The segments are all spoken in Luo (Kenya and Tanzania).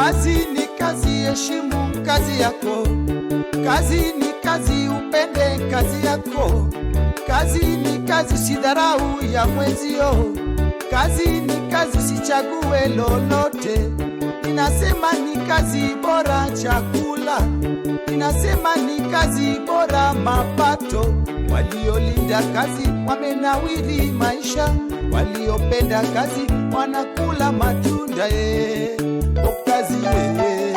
Kazi ni kazi, heshimu kazi yako. Kazi ni kazi, upende kazi yako. Kazi ni kazi, sidharau ya mwenzio. Kazi ni kazi, sichague lolote. Ninasema ni kazi bora chakula, ninasema ni kazi bora mapato. Waliolinda kazi wamenawiri maisha, waliopenda kazi wanakula matunda. O kazi eh.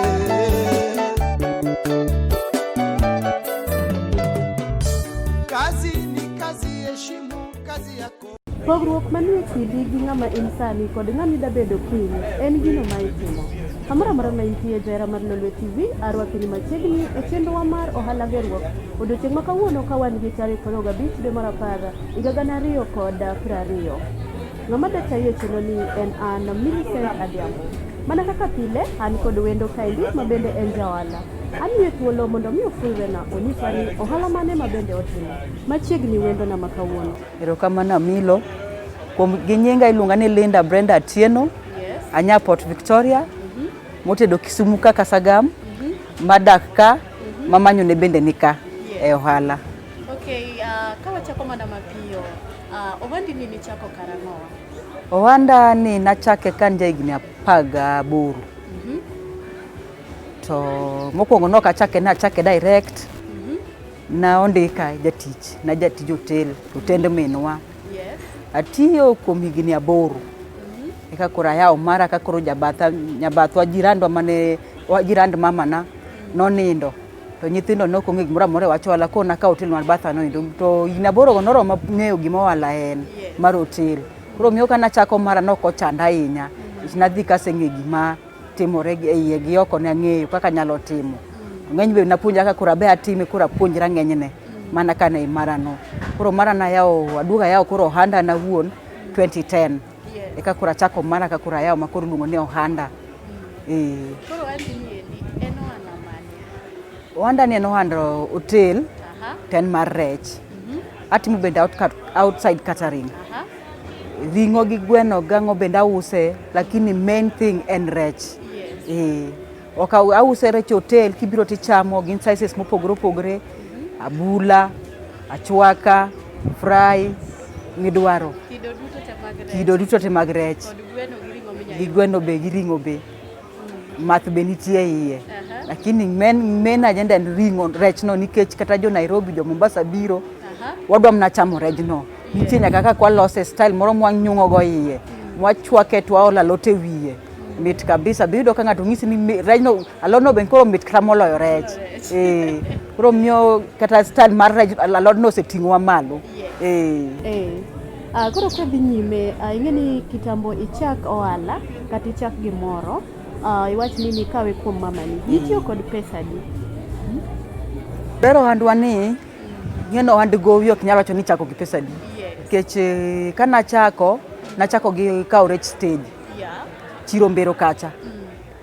Kazi ni kazi, heshimu kazi yako. Pogruok manie kindi gi ng'ama in sani kod ng'ama ida bedo kiny en gino ma itimo. Kamoro amora ma intie johera mar Lolwe TV, arwakini machiegni e chenrowa mar ohala gerruok. Odiochieng' ma kawuono ka wan gi tarik 25 dwe mar 10 higa 2020. Ng'ama da tayi e chenro ni en an Millicent Adhiambo. Mana kaka pile, an kod wendo kaendi ma bende en ja ohala. Amiye thuolo mondo mi ofulrena onyiswa ni ohala mane ma bende otimo. Machiegni wendona ma kawuono. Erokamano Amilo. Kuom gi nyinga iluonga ni Linda Brenda Atieno. Yes. Anya Port Victoria. Motedo Kisumu ka Kasagam. Madak ka, mamanyo ne bende ni ka e ohala. Okay, ka wachako mana mapiyo, ohandi ni nichako karang'o? Ohanda ni nachake ka an jahigni 18. To mokwongo nok achake nachake direct. Na ondika jatich, na jatij hotel, hotend minwa. Yes. Atiyo kuom higni 8. Eka koro ayawo mara ka koro jabatha, nyabathwa jirandwa mane, jirand mamana nonindo. To nyithindo ne ok ong'eyo gimoro amora e wach ohala, koro nakawo hotel mar batha noendo. To higni 8 go noroma ng'eyo gima ohala en mar hotel. Koro miyo ka nachako mara nok ochanda ahinya. Nikech nadhi kaseng'eyo gima timore e iye gi oko ne ang'eyo kaka anyalo timo. Ng'eny be napuonjra kaka koro abe atime koro apuonjra ng'enyne mana ka ne mara no. Koro mara nayawo, aduogo ayawo koro ohanda na awuon 2010. Eka koro achako mara ka koro ayawo ma koro iluongo ni ohanda. Koro ohandi ni endi en ohala mane? Ohanda ni en ohand hotel to en mar rech. Atimo bende outside catering. Ring'o gi gweno gang'o bende ause, lakini main thing en rech. Ok ause rech e hotel, kibiro tichamo, gin sizes mopogore opogore, abula, achwaka, fry, midwaro. Kido duto te mag rech. Kido duto te mag rech. Kod gweno gi ring'o minyalo Gi gweno be gi ring'o be. Math be nitie e iye. Lakini main agenda en ring'o rech no nikech kata jo Nairobi, jo Mombasa biro, wadwa mana chamo rejno. Nitie nyaka kaka walose style moro mwanyung'o go iye, mwachwake to waolo alot e wiye. Mit kabisa. Be iyudo ka ng'ato nyisi ni rejno, alodno be koro mit kata moloyo rech. Koro miyo kata style mar rech, alodno oseting'owa malo. Koro kadhi nyime, ing'e ni kitambo ichak ohala kata ichak gimoro, iwach ni nikawe kuom mamani. Nitiyo kod pesa adi? Ber ohandwa ni, ing'e ni ohand gowi ok nyal wacho ni ichako gi pesa adi. Nikech ka nachako, nachako gi kawo rech stage. Chiro Mbero kacha.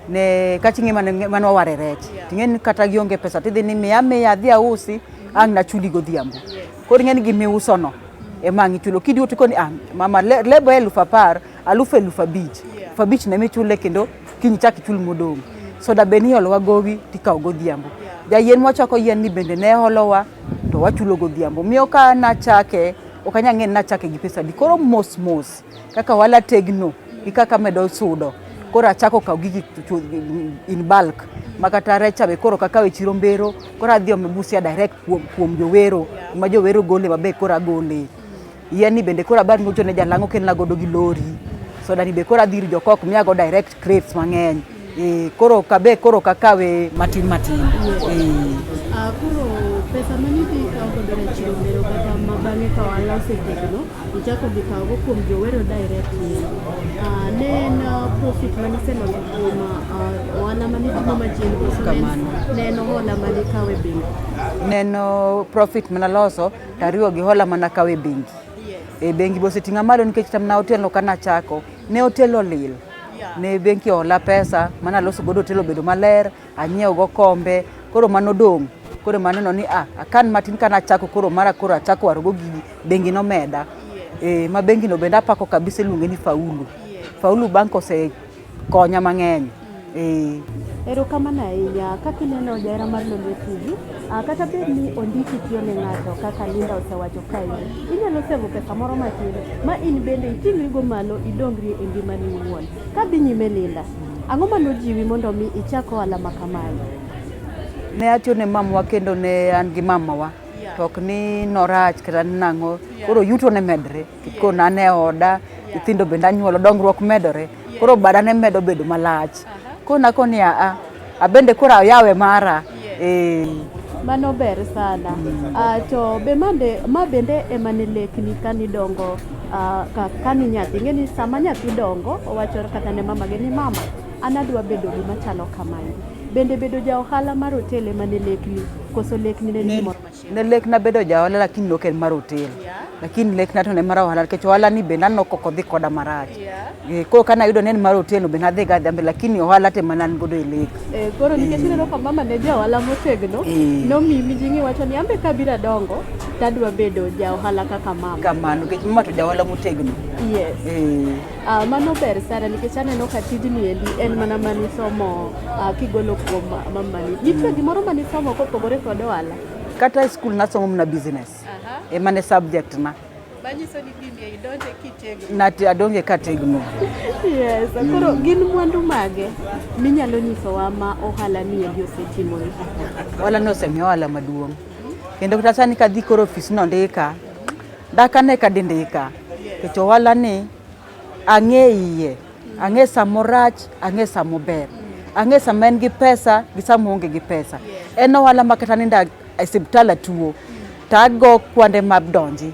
Ne kacha ing'e mane waware rech. Ting'e ni kata gionge pesa tidhi ni miya miya adhi ausi, ang' nachuli godhiambo. Koro ing'e ni gimiuso no ema ang' ichulo. Kiduogo tikoni ah, mama lebo 10,000, alufu 5,000. 5,000 ne michule kendo kiny ichak ichul modong'. Soda be niolowa gowi tikawo godhiambo. Jayien mwachwako yien ni bende ne olowa to wachulo godhiambo. Miyo ka nachake, ok anyal ng'eyo ni nachake gi pesa adi. Koro mos mos kaka ohala tegno gi kaka amedo sudo, koro achako kawo gigi in bulk. Makata rech cha be koro ok akaw e chiro Mbero, koro adhi ome Busia direct kuom jowero, kuma jowero gole maber koro agole. Yien ni bende koro abar ngocho ne jalang'o kelna godo gi lori. Soda ni be koro adhi ir jokok miyago direct crates mang'eny. Koro kabe koro ok akawe matin matin. Koro pesa mane idhi ikawo godo e chiro Mbero kata ma bang'e ka ohala osetegno, ichako dhi kawo go kuom jowero direct ni. Ne en profit mane iseloso kuom ohala mane itimo machien koso ne en hola mane ikawo e bengi? Ne en profit mane aloso tariwo gi hola mane akawo e bengi. E bengi be oseting'a malo nikech tam na hotel no kana achako, ne hotel olil. Ne bengi ohola pesa mane aloso godo hotel obedo maler, anyiewo go kombe, koro mano odong'. Koro maneno ni akan matin kana achako koro mara koro achako waro go gigi, bengi nomeda. Ma bengi no bende apako kabisa iluonge ni Faulu. Faulu Bank osekonya mang'eny. Eh. Erokamano ahinya. Kaka ineno jahera mar Lolwe TV, kata bed ni ondiki tiyo ne ng'ato kaka Linda osewacho kaendi, inyalo sevo pesa moro matin ma in bende iting'rigo malo idongri e ngimani iwuon. Kadhi nyime Linda, ang'o manojiwi mondo mi ichak ohala ma kamae? Ne atiyo ne mamawa kendo ne an gi mamawa. To ok ni norach kata ni nang'o. Koro yuto ne medre. Nikech koro ne an e oda, nyithindo bende anyuolo, dongruok medore. Koro bada ne medo bedo malach. Koro nakoni ni aa, abende koro ayawe mara. Eh. Mano ber sana. To be mande, ma bende ema ne lekni kanidongo kani nyathi. Ing'e ni sama nyathi dongo, owacho kata ne mamage ni mama, an adwa bedo gima chalo kamae. Bende bedo ja ohala mar hotel ema ne lekni, koso lekni ne en gimoro machielo? Ne lekna bedo ja ohala lakini ok en mar hotel. Lakini lekna to ne mar ohala nikech ohala ni bende aneno kok odhi koda marach. Koro kane ayudo ni en mar hotel no bende nadhi ga adhiya mbele lakini ohala to ema ne an godo e lek. Koro nikech ineno ka mama ne ja ohala motegno, nomiyi mijing'o iwacho ni anbe kabiro adongo to adwa bedo ja ohala kaka mama. Kamano nikech mama to ja ohala motegno. Yes. Mano ber sana nikech aneno ka tijni endi en mana manisomo kigolo kuom mamani. Nitie gimoro manisomo kopogore kod ohala? Kata e skul nasomo mana business. Ema ne subject na. Manyiso ni gini idonje kitegno. Nati adonje kategno. Yes, koro gin mwandu mage minyalo nyisowa ma ohala ni endi osetimoni? Ohala ni osemiya ohala maduong'. Kendo kata sani kadhi koro ofis nondika, dakane kadindika. Nikech ohala ni ang'e iye, ang'e samorach, ang'e samober. Ang'e sama en gi pesa gi sama oonge gi pesa. En ohala ma kata nindo e osiptal atuo, to ago kwande madonji,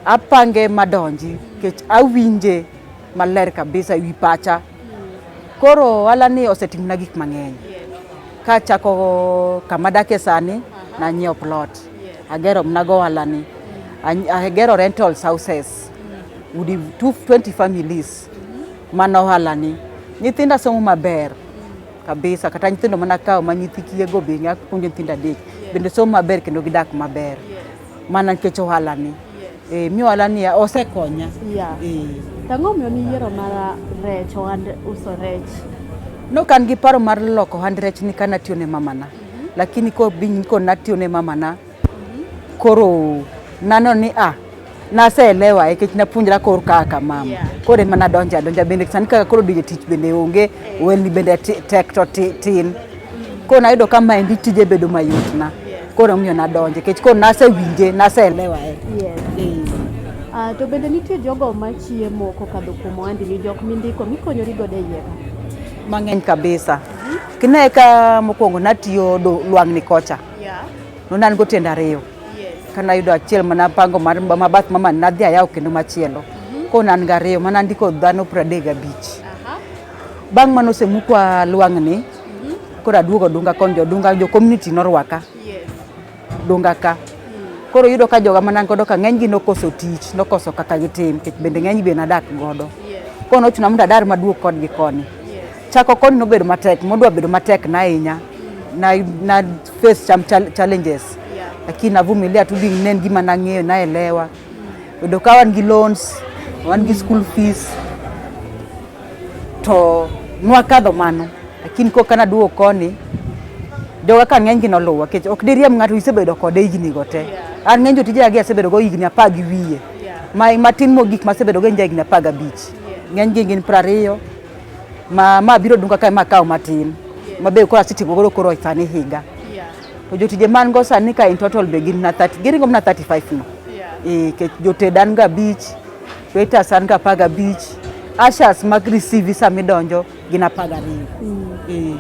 apange madonji, nikech awinje maler kabisa ewi pacha. Koro ohala ni osetimona gik mang'eny. Kachako kama adake sani, nanyiewo plot, agero mana go ohala ni. Agero rental houses, udi 20 families, mano ohala ni. Nyithinda somo maber kabisa, kata nyithindo mana kawo ma nyithi kiye go be apuonjo nyithindo adek, bende somo maber kendo gidak maber. Mana nikech ohala ni. Mi ohala ni osekonya. To ang'o omiyo niyiero mar rech, ohand uso rech? Nok an gi paro mar loko ohand rech ni kane atiyo ne mamana. Lakini ko natiyo ne mamana, koro naneno ni naseelewa nikech napuonjra kor kaka mama. Koro ema nadonjo adonja bende sani kaka koro dije tich bende onge, ohelni bende tek to tin. Koro nayudo ka maendi tije bedo mayot na. Koro omiyo nadonje nikech koro nasewinje, naseelewa. To bende nitie jogo machiemo kokadho kuom ohandi ni jok mindiko mikonyori godo e iye ka? Mang'eny kabisa. Kine ka mokwongo natiyo lwang'ni kocha. No an gotende ariyo. Kana ayudo achiel mana pango mar mabath mama nadhi ayawo kendo machielo. Koro ne an gi ariyo mana andiko dhano 35. Bang' mano osemukwa lwang'ni, koro aduogo Dunga koni, jo Dunga, jo community norwaka. Dunga ka. Koro iyudo ka joga mana godo ka ng'eny gi nokoso tich, nokoso kaka gitim, nikech bende ng'eny be nadak godo. Koro nochuna mondo adar maduog kodgi koni. Chako koni nobedo matek, modwa bedo matek na ahinya. Na face some challenges. Lakini navumilia tu ne en gima nang'eyo, naelewa. Yudo ka wan gi loans, wan gi school fees, to nwakadho mano. Lakini koka naduogo koni, joga ka ng'eny gi noluwa, nikech ok diriemb ng'ato isebedo kode higni go te. An ng'eny jotijega gi asebedo go higni 10 gi wiye. Matin mogik masebedo go en ja higni 15. Ng'eny gi gin 20, ma biro Dunga kae ma kawo matin. Ma be koro asetieko godo koro sani higa. To jotije man go sani ka in total be gin na 30, giringo mana 35 no. Nikech joted an ga 5, waiters an ga 15, ushers mag receive sama idonjo gin 12.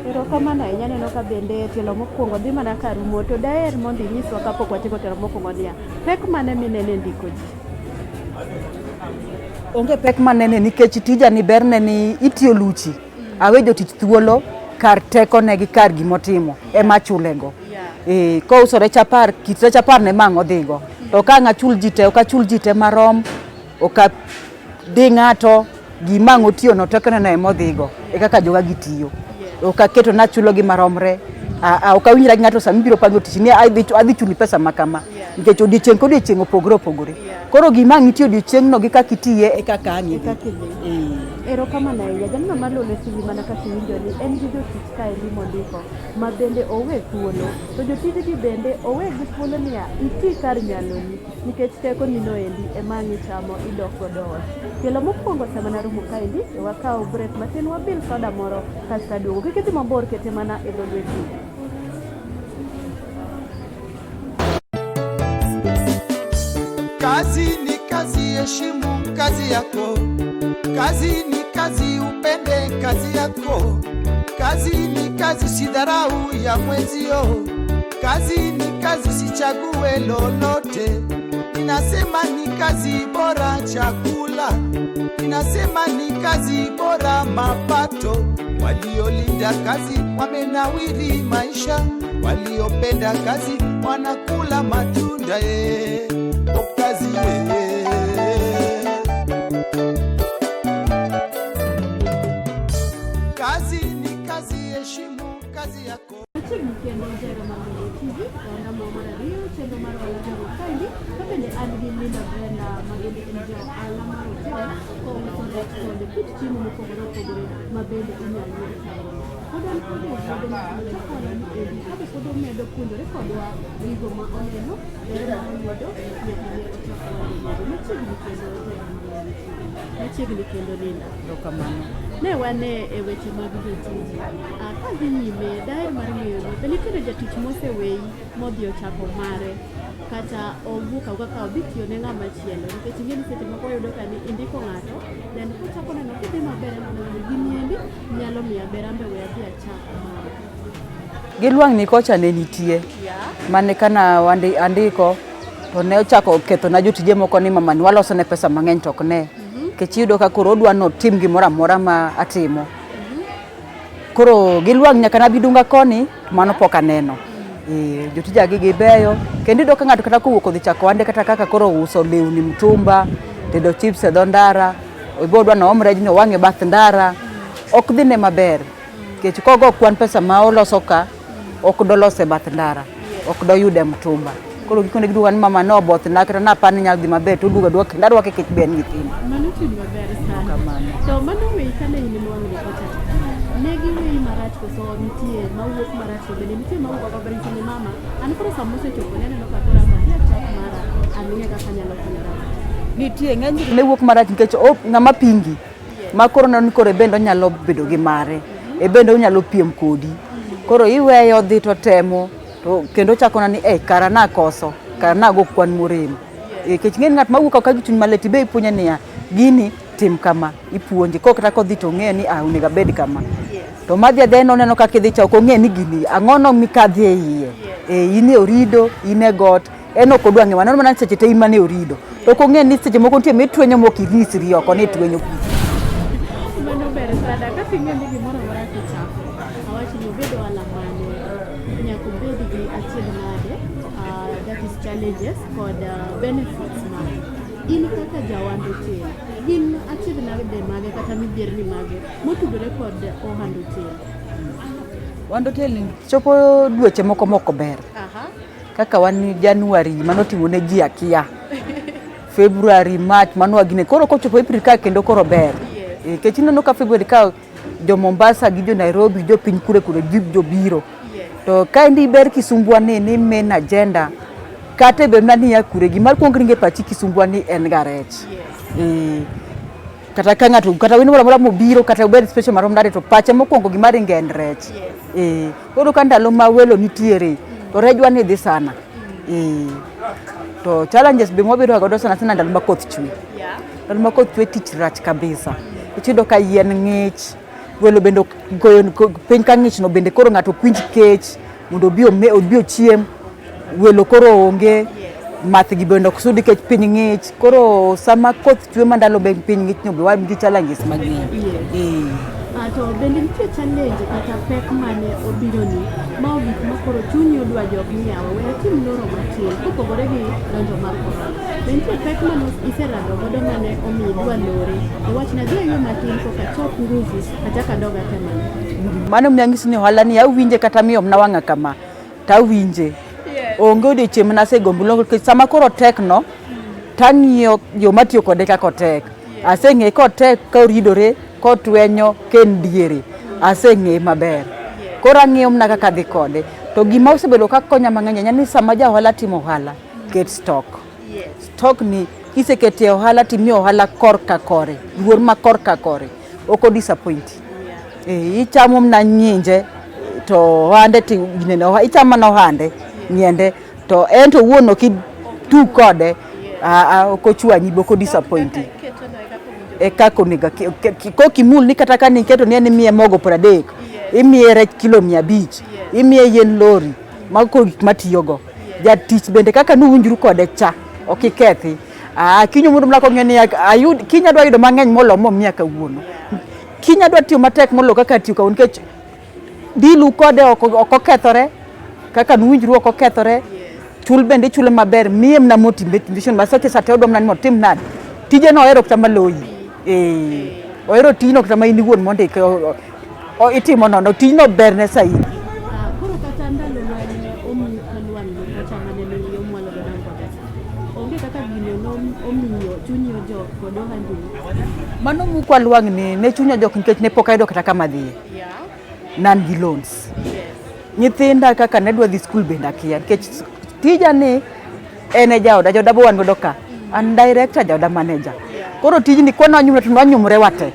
Erokamano ahinya, aneno ka bende tielo mokwongo dhi mana ka rumo, to daher mondo inyiswa kapok watieko tielo mokwongo niya, pek mane minene e ndiko ji? Onge pek manene nikech tija ni berne ni itiyo luchi. Awe jotich thuolo kar tekone gi kar gimotimo ema achulego. Kouso rech 10, kit rech 10 ne ma ang' odhigo. To ka ang' achul ji te, ok achul ji te marom, ok adi ng'ato, gima ang' otiyo no tekone no ema odhigo. E kaka joga gitiyo. Ok aketo nachulo gi maromre. Ok awinjra gi ng'ato sama ibiro pango tich ni adhi chuli pesa ma kama. Nikech odiochieng' ka odiochieng' opogore opogore. Koro gima ang' itiyo odiochieng'no gi kaka itiye e kaka ang' idhi. Erokamano ahinya. Janeno mar Lolwe TV mana kaka iwinjo ni en gi jotich kaendi mondiko ma bende owe thuolo. To jotijgi bende owe gi thuolo niya, iti kar nyaloni nikech tekoni noendi ema ang' ichamo idok godo ot. Tielo mokwongo sama narumo kaendi, we wakaw break matin wabil soda moro kasto aduogo. Kik idhi mabor kete mana e Lolwe TV. Kazi ni kazi, heshimu kazi yako. Kazi ni kazi, upende kazi yako. Kazi ni kazi, usidharau ya mwenzio. Kazi ni kazi, usichague lolote. Ninasema ni kazi bora chakula, ninasema ni kazi bora mapato. Waliolinda kazi wamenawiri maisha, waliopenda kazi wanakula matunda. Ye, o kazi ye. Kazi ni kazi, heshimu kazi yako. Machiegni kendo jahera mar Lolwe TV, wandamo mar ariyo chenro mar ohala gerruok kaendi ka bende an gi Linda Brenda ma bende en ja ohala mar hotel kouso rech kod kit chiemo mopogore opogore ma bende inyalo yud kanyo. Pod an kode e wuodhe nyaka nochak ohala ni endi ka be pod omedo puonjore kodwa gigo ma oneno, ber ma oyudo nyaka ne ochak ohala ni endi. Machiegni kendo jahera mar Lolwe TV. Machiegni kendo Linda. Erokamano. Ne wane e weche mag jotiji. Ah, kadhi nyime, daher mar ng'eyo ni be nitiere jatich moseweyi modhi ochako mare kata owuok awuoka ka odhi tiyo ne ng'ama chielo nikech ing'e ni seche moko wayudo ka ni indiko ng'ato then kochako neno kidhi maber en oneno ni gini endi nyalo miya ber an be we adhi achak mara. Gi lwang'ni kocha ne nitie mane kana andiko to ne ochako kethona jotije moko ni mamani waloso ne pesa mang'eny to ok ne. Nikech iyudo ka koro odwa notim gimoro amora ma atimo. Koro gi lwang' nyaka nabi Dunga koni to mano pok aneno. Eh, jotija gi gibeyo kendo iyudo ka ng'ato kata kowuok odhi chako ohande kata kaka koro uso lewni mtumba, tedo chips e dho ndara, obo dwa noom rejni owang' e bath ndara, ok dhine maber. Nikech kogo kwan pesa ma oloso ka, ok dolos e bath ndara, ok doyud e mtumba. Koro gikone giduogo ni mama nobothna kata napani nyalo dhi maber to oduogo aduoga kendo arwake kech be en nyithindo. Mano chuny maber sana. Kamano. To mano weyi kane in lwang'ni kocha cha. Ne giweyi marach koso nitie mawuok marach to bende nitie mawuok maber nyiso ni mama an koro sama osechopo ne aneno ka koro an adhi achak mara ang'e kaka anyalo konyora. Nitie ng'eny ne wuok marach nikech ng'ama pingi ma koro neno ni koro e bende onyalo bedo gi mare e bende onyalo piem kodi koro iweyo odhi to temo to kendo ochako ni eh kara nakoso kara nago kwan morem nikech ng'eni ng'at mawuok oko ka gi chuny malit ibe ipuonje niya gini tim kama ipuonje koro kata kodhi to ong'eyo ni ah onego abed kama to madhi adhiya en oneno kaka idhi cha ok ong'e ni gini ang'ono mikadhie iye eh in e orido in e got en ok odwa ng'eyo mano mana ni seche te in mana e orido to ok ong'e ni seche moko nitie mitwenyo mok inyisri oko ni itwenyo Mano ber sana kaka ing'e ni gimoro amora kichako awach ni obed ohala mane nyaka obed gi achiedh nade that is challenges kod benefits mage. In kaka jawand hotel, gin achiedh nade mage kata midhierni mage motudore kod ohand hotel? Ohand hotel ni chopo dweche moko mok ber kaka wan January mano timo ne ji akia February, March mano wagine koro kochopo April ka kendo koro ber nikech ineno ka February ka jo Mombasa gi jo Nairobi jo piny kure kure ji jobiro to kaendi ber Kisumbwa ni main agenda kata bed mana ni ia kure gima kuong ringo e pachi Kisumbwa ni en ga rech kata ka ng'ato kata wendo moro amora mobiro kata obed special marom nade to pache mokwongo gima ringe en rech koro ka ndalo ma welo nitiere to rejwa ni dhi sana to challenges be mwabedo godo sana sana ndalo ma koth chwe ndalo ma koth chwe tich rach kabisa iyudo ka yien ng'ich welo bende goyo piny ka ng'ich no bende koro ng'ato ok winj kech mondo obi ochiem welo koro onge math gi bende ok sudi nikech piny ng'ich koro sama koth chwe ma ndalo be piny ng'ich no be wan gi challenges mang'eny To bende nitie challenge kata pek mane obironi ma ogik ma koro chunyi odwa jok ni yawa we atim loro matin kopogore gi donjo mar corona. Be nitie pek mane iserado godo mane omiyo idwa lore iwach ni adhi aywe matin koka achok nguvu achak adog atemane. Mano miyo anyisi ni ohala ni awinje kata miomna wang'a kama tawinje onge odiochieng' mana asegombo loro nikech sama koro otek no tang'iyo yo matiyo kode kaka otek aseng'e kotek ka oridore Kotwenyo ken diere aseng'eye maber. Koro ang'iyo mana kaka adhi kode. To gima osebedo ka konya mang'eny ahinya ni sama ja ohala timo ohala, ket stock. Stock ni kisekete ohala timiyo ohala korka kore, luor ma korka kore, ok o disappoint. Eh, ichamo mana nyinje to ohande ti ginene ichamo mana ohande nyiende to en to owuon ok itug kode ok ochwanyi be ok o disappoint. E kaka onego kok imul ni kata ka niketo ni en imiye mogo 30, imiye rech kilo 500, imiye yien lori, mago koro gik matiyogo. Jatich bende kaka nuwinjru kode cha, ok ikethi. Kiny omuodo mana kong'iyo ni ayud kiny adwa yudo mang'eny molo momiya kawuono. Kiny adwa tiyo matek molo kaka atiyo kawuono nikech deal u kode ok okethore kaka nuwinjru ok okethore. Chul bende ichule maber, miye mana motivation ma seche sate odwa mana ni motim nade. Tije no ohero kata maloyi. Eh, ohero tijno kata ma in iwuon mondike itimo nono, tijno berne saidi. Koro kata ndalo mane omuk lwang'ni kacha mane ni yo mwalo go nam kocha cha, onge kaka gino nomiyo chunyi ojok kod ohandini? Mano mukwa lwang'ni ne chunya ojok nikech ne pok ayudo kata kama adhiye. Ne an gi loans. Nyithinda kaka ne dwa dhi skul bende akia nikech tija ni en e jaoda, jaoda be wan godo ka. An director, jaoda manager. Koro tijni kwa nwanyumre to nwanyumre wate.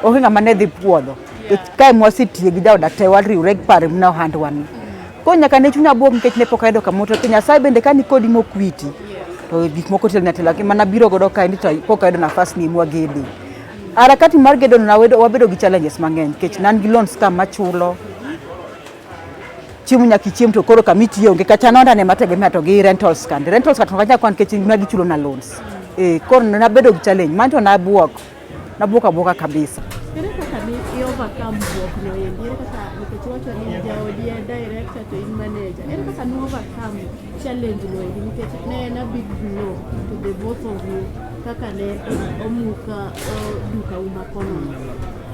Onge ng'ama ne dhi puodho. Kae mwasetiye gi jaoda te wariwre pare mana ohandwa ni. Koro nyaka ne chunya buok nikech ne pok ayudo kamoro to Nyasaye bende ka ni kodi mokwiti to gik moko telni atela mana biro godo kaendi to pok ayudo nafas ni mwagede. Harakati mar gedo no wabedo gi challenges mang'eny nikech ne an gi loans ka machulo. Chiemo nyaka ichiem to koro kama itiye onge kata nonda ne mategemea to gi rentals kande. Rentals ka to ok anyal kwano nikech magichulo na loans. Eh, koro nabedo gi challenge mano to nabuok. Nabuok abuoka kabisa. Ere kaka ne i overcome buok no endi? Ere kaka nikech iwacho ni jaodi en director to in manager. Ere kaka ne overcome challenge no endi nikech ne en a big blow to the both of you kaka ne omuk duka u makono no.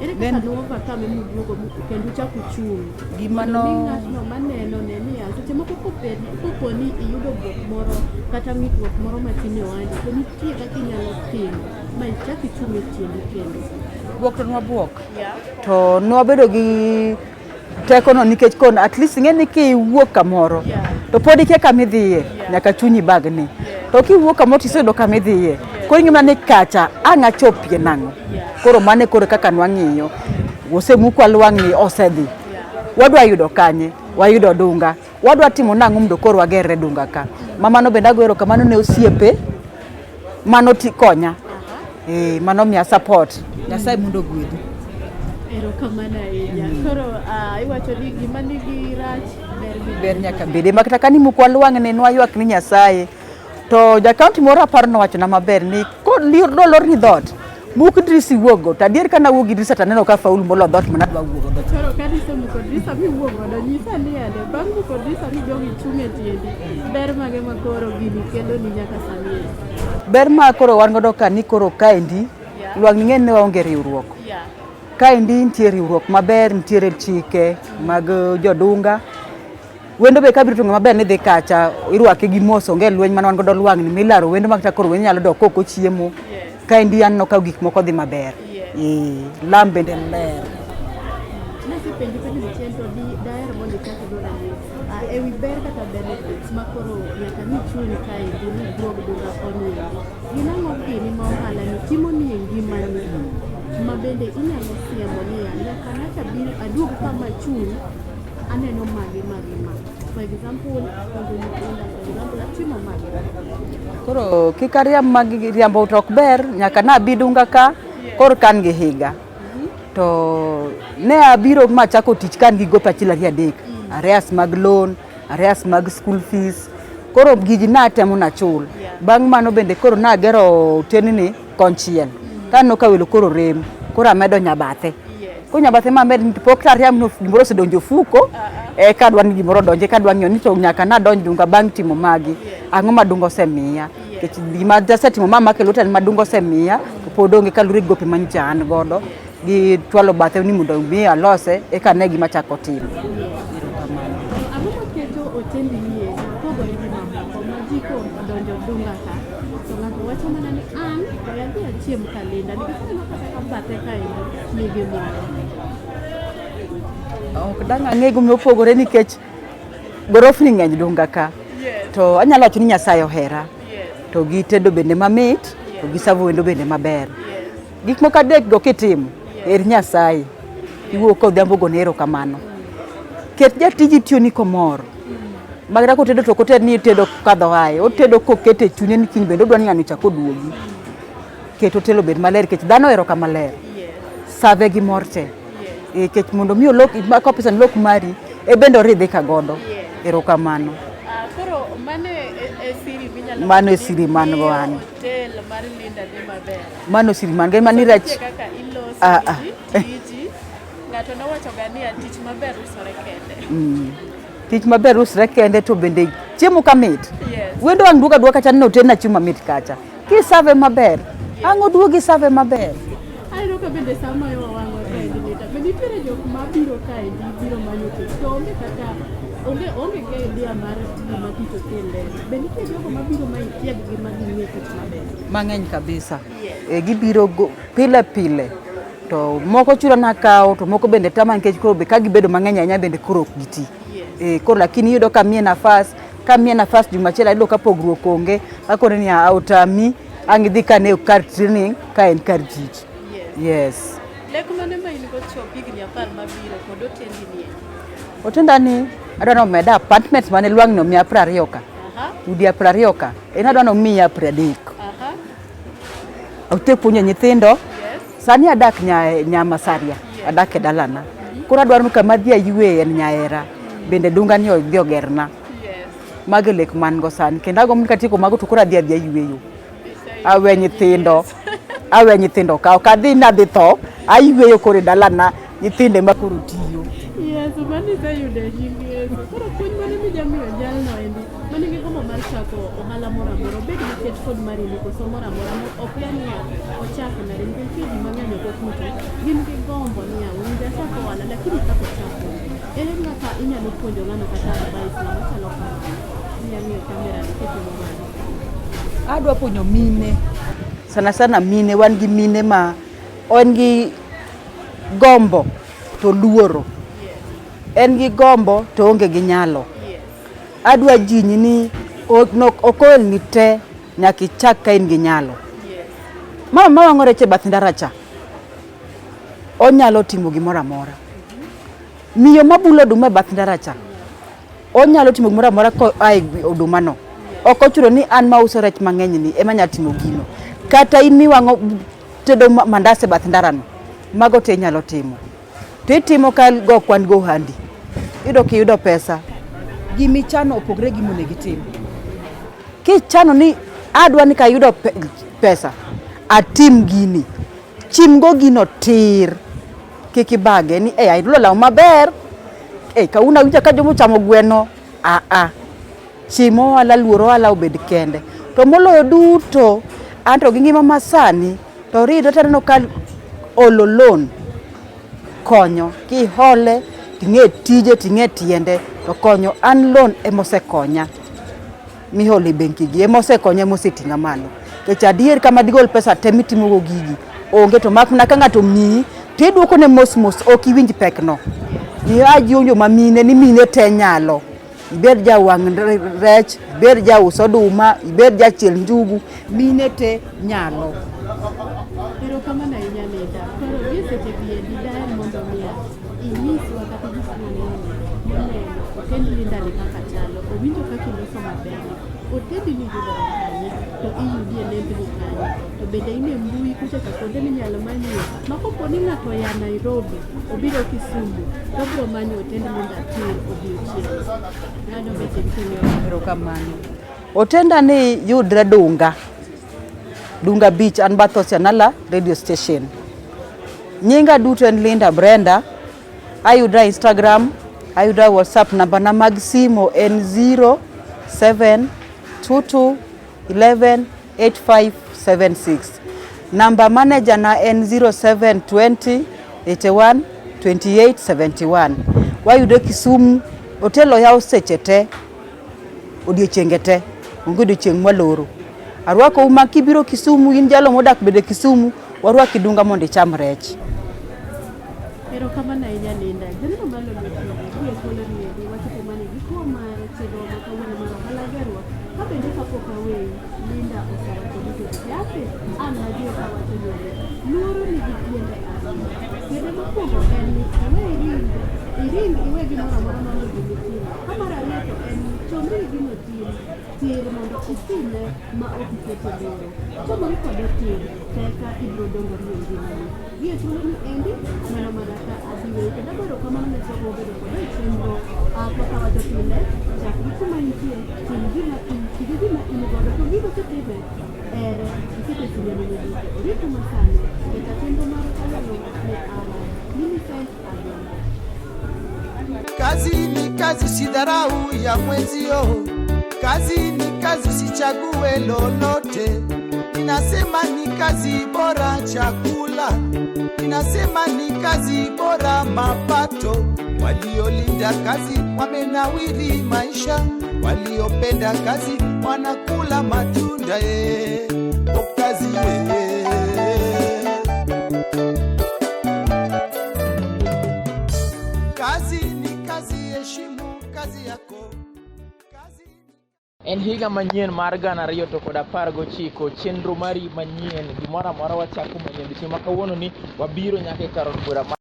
Ere kaka ne overcome muduogo kendo uchako uchung'? Gima Mondo mi no ng'atno maneno ne niya seche moko kopo ni iyudo buok moro kata ng'ikruok moro matin e ohandi to nitie kaka inyalo timo ma ichak ichung' e tiendi kendo. Buok to nwabuok. To nwabedo gi tekono nikech kon at least ing'e ni kiwuok kamoro to pod ikia kama idhiye nyaka chunyi bagni. To kiwuok kamoro tiseyudo kama idhiye koro ing'e mana ni kacha ang' achopie nang'o. Koro mano e koro kaka nwang'iyo. Osemukwa lwang'ni osedhi. Wadwa yudo kanye? Wayudo Dunga. Wadwa timo nang'o mondo koro wagerre Dunga ka? Mamano bende ago erokamano ne osiepe mano konya. Eh, mano miya support. Nyasaye mondo ogwedhu. Erokamano ahinya. Koro iwacho ni gima nigi rach ber ber nyaka bede. Ma kata ka nimukwa lwang'ni nwaywak ni Nyasaye. To ja county moro aparo nowachona maber ni kolorni dhoot, muk dirisa iwuog go. To adier ka nawuok gi dirisa to aneno ka faulu molo dhoot mana adwa wuok godo. Koro ka nisemuko dirisa miwuok godo, nyisa ni ane bang' muko dirisa midong' ichung' e tiendi, ber mage ma koro gini keloni nyaka sani? Ber ma koro wan godo ka ni koro kaendi, lwang'ni ng'eny ni waonge riwruok. Kaendi nitie riwruok maber, nitiere chike mag jodunga. Wendo be kabiro to ng'ama ber ni dhi kacha, irwake gi mos, onge lweny mane wan godo lwang'ni milaro wendo ma kata koro wendo nyalo dok kok ochiemo. Kaendi aneno ka gik moko dhi maber. Eh, lam bende ler. Nasepenji penjo ni chien to di daher mondo ichak idwora ni ewi ber kata benefits ma koro nyaka nichung' kaendi miduog Dunga koni endi. Gin ang'o gini ma ohala ni timoni e ngimani ma bende inyalo siemo niya nyaka nacha bir aduog kama achung' aneno magi magi ma. For example, puonjo nyithinda, for example, atimo magi. Koro kik ariamb mag riambo to ok ber, nyaka nabi Dunga ka, koro ka an gi higa. To ne abiro machako tich ka an gi gope achiel ariyo adek. Arrears mag loan, arrears mag school fees. Koro gigi natemo nachul. Bang' mano bende koro nagero otelni konchiel. Kaneno ka welo koro rem, koro amedo nyabathe. Koro nyabathe mamed ni pok tariamb ni gimoro osedonjo ofuko, eka adwa ni gimoro odonje, eka adwa ng'iyo ni to nyaka nadonj Dunga bang' timo magi. Ang'o ma Dunga osemiya? Nikech gima asetimo ma make lweta ni ma Dunga osemiya, to pod onge kaluwore gi gope manyocha an godo. Gi chwalo bathe ni mondo mi alose, eka ane gima achako timo. Ang'o maketo otendi ni endi opogore gi mamoko ma ji kodonjo Dunga ka to ng'ato wacho mana ni an we adhi achiem Kalinda nikech aneno kata ka bathe kaendi nigi moro? Ok dang' ang'e gima opogore nikech gorofni ng'eny Dunga ka. To anyalo wacho ni Nyasaye ohera. To gi tedo bende mamit, to gi savo wendo bende maber. Gik moko adek go kitimo, her Nyasaye. Iwuok kodhiambo gone erokamano. Ket jatiji tiyoni komor. Makata kotedo to ok oted ni otedo kadho aye, otedo koketo e chunye ni kiny bende odwa ni ng'ani ochak oduogi. Ket otel obed maler nikech dhano ohero kama ler. Save gi mor te. Nikech mondo mi olok ka pesa ni olok mari, e bende oridhi ka godo. Erokamano. Koro mano e siri minyalo Mano e siri man go an. Hotel mar Linda dhi maber. Mano siri man go mani rech. Kaka iloso tiji. Ng'ato nowacho ga niya tich maber usore kende. Tich maber usre kende to bende chiemo ka mit. Yes. Wendo ang' duoga duoga kacha ni oterna chiemo mamit kacha. Kisave maber, ang' oduogi save maber. Aneno ka bende sama wawang'o kaendi Linda, be nitiere jok mabiro kaendi biro manyo tich to onge kata onge onge gi idea mar gima tich okel. Be nitie jogo mabiro ma itieg gi ma ging'e tich maber? Mang'eny kabisa. E, gibiro pile pile. To moko chulo na kawo to moko bende tama nikech koro be ka gibedo mang'eny ahinya bende koro ok giti. E, koro lakini iyudo ka miye nafas, ka miye nafas juma achiel ayudo ka pogruok onge, akone ni otami, ang' idhi kane kar training ka en kar tich. Yes. Lek mane ma in go chop higni 10 mabiro kod otendi nie? Otenda ni adwa ni omeda apartments mane lwang'ni omiya 20 ka. Udi 20 ka. En adwa ni omiya 30. Ote puonjo nyithindo. Sani adak Nyamasaria, adak e dalana. Koro adwaro ni kama adhi ayueye en Nyaera. Bende Dunga ni odhi ogerna. Mago e lek man go sani. Kendo agombo ni katieko mago to koro adhi adhiya yueyo. Awe nyithindo. Awe nyithindo ka. Ok adhi ni adhi tho. Ayueyo koro e dalana. Nyithindo ema koro tiyo. Yes, mano iseyudo e nying Yesu. Koro puonj mane mijamiyo jalno endi manigi gombo mar chako ohala moro amora, obed nikech kod mari ni koso moro amora, ok ya niya ochako nade, nikech nitie ji mang'eny ok okuto, gin gi gombo niya winj achak ohala lakini kaka ochako ere kaka inyalo puonjo ng'ano kata advice ng'ama chalo kamano inyalo ng'iyo kamera ni kitimo mano. Adwa puonjo mine, sana sana mine, wan gi mine ma en gi gombo to luoro. En gi gombo to onge gi nyalo. Adwa jinyi ni ok oelni te nyaka ichak ka in gi nyalo. Mama ma wang'o rech e bath ndara cha, onyalo timo gimoro amora. Miyo mabulo oduma e bath ndara cha, onyalo timo gimoro amora koa e oduma no. Ok ochuno ni an mauso rech mang'eny ni ema anyalo timo gino. Kata in miwang'o tedo mandas e bath ndara no, mago te inyalo timo. To itimo ka go kwan go ohandi. Iyudo kiyudo pesa. Gimichano opogre gi monego itim. Kichano ni adwa ni kayudo pesa, atim gini. Chim go gino tir. Kik ibage ni eh ayudo law maber. Eh kawuono awinjo ka jomo chamo gweno. Ah ah. Chim ohala, luor ohala obed kende. To moloyo duto, anto gi ngima masani, to ridre taneno ka olo loan konyo. Kihole, ting'e tije, ting'e tiende, to konyo. An loan emosekonya. Miholo e benki gi emosekonya, emoseting'a malo. Nikech adier kama digol pesa te mitimogo gigi, onge to mak mana ka ng'ato omiyi, tiduoko ne mos mos, ok iwinj pekno. Miyo ajiwo joma mine ni mine te nyalo. Ibed jawang' rech, ibed jaus oduma, ibed jachiel njugu, mine te nyalo. Erokamano ahinya Linda. Koro gie seche gi endi daher mondo miya inyiswa kata inyis moneno moneno otend Linda ni kaka chalo, owinjo kaka iloso maber. Otendi ni yudore kanye to iyudie nembni kanye to bende in e mbui kucha ka kuonde minyalo manyie ma kopo ni ng'ato oya Nairobi obiro Kisumu to obiro manyo otend Linda tir odiochieng'. Ng'ano weche gi king'iyo. Erokamano. Otenda ni yudre Dunga. Dunga Beach an bath Osianala radio station. Nyinga duto en Linda Brenda. Ayudra Instagram, ayudra WhatsApp, namba na mag simo en 0722 11 8576. Namba manager na en 0720 81 28 71. Wayudo Kisumu, hotel oyaw seche te, odiochienge te, onge odiochieng' mwaloro. Arwakou ma kibiro Kisumu, in jalo modak bende Kisumu, warwaki Dunga mondo icham rech. Erokamano ahinya Linda. Joneno mar Lolwe TV, gie thuolo ni endi wachopo mana e giko mar chenro ma kawuono mar ohala gerruok. Ka bende kapok aweyi, Linda osewacho duto te. Ape, an najiwo kawacho yore. Luoro nigi tiende ariyo. Tiende mokwongo en ni iwe iring, iring iwe gimoro amora mane gini timo. Ka mar ariyo to en ni chomri gi gino tin, tir mondo itime ma ok ikete luoro. Chomori kode tir, teka ibiro dongori e ngimani. Gie thuoloni endi, mana mana ka adhi weyi kendo ago erokamano ne jogo mobedo koda e chenro kaka wacho pile, chak gi kuma intie, tim gima ti gi gima in godo, to gigo kitime, ere iketo chunye duto. Orito masani, keta chenro mar kawuono ne an Millicent Adhiambo. Kazi ni kazi, sidharau ya mwenzio. Kazi ni kazi, usichague lolote. Ninasema ni kazi bora chakula, ninasema ni kazi bora mapato. Waliolinda kazi wamenawiri maisha, waliopenda kazi wanakula matunda. Eh, oh, kazi eh. Kazi ni kazi, heshimu kazi yako. Kazi En higa manyien mar 2019, chenro mari manyien, gimoro amora wachako manyien. Odiochieng' ma kawuono ni wabiro nyaka e kar od bura.